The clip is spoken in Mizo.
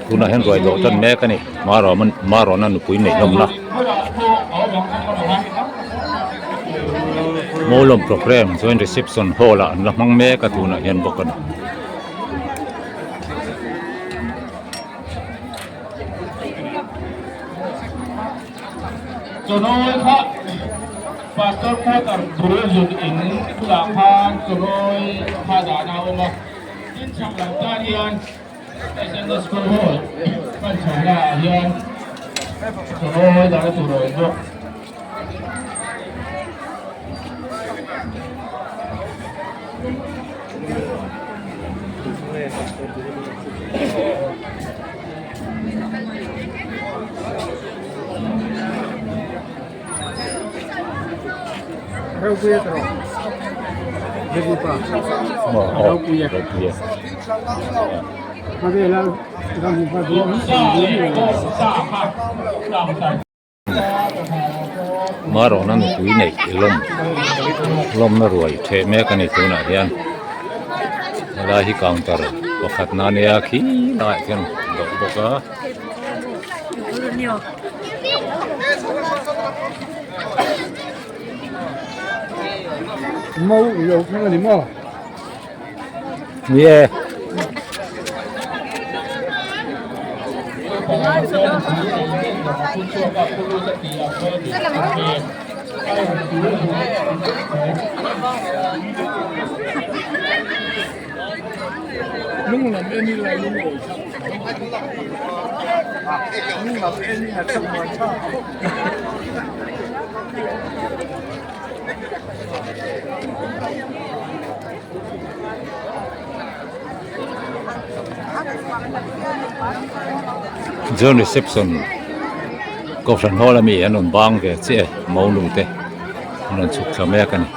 Tunah hian ruai dawh tan mek a ni Marawna nupui neih hlawmna Mawlawm programme joint reception hall ah an la hmang mek a tunah hian bawk a ni. Chawnawi kha Pastor quarter bul zun in bulah khan chawnawi kha dahna a awm a, tin chhak lam tan hian SNS School Hall pan chhohna ah hian chawnawi dahna tur a awm bawk. Marawna nupui neih i lawm lawmna ruai theh mek a ni tunah hian helai hi counter pakhat na nia khi laiah khian dawh bawk a. Ni e. Joint reception kohhran hall ami an rawn bang ve chiah e monu te an rawn chhuk thla mek a ni.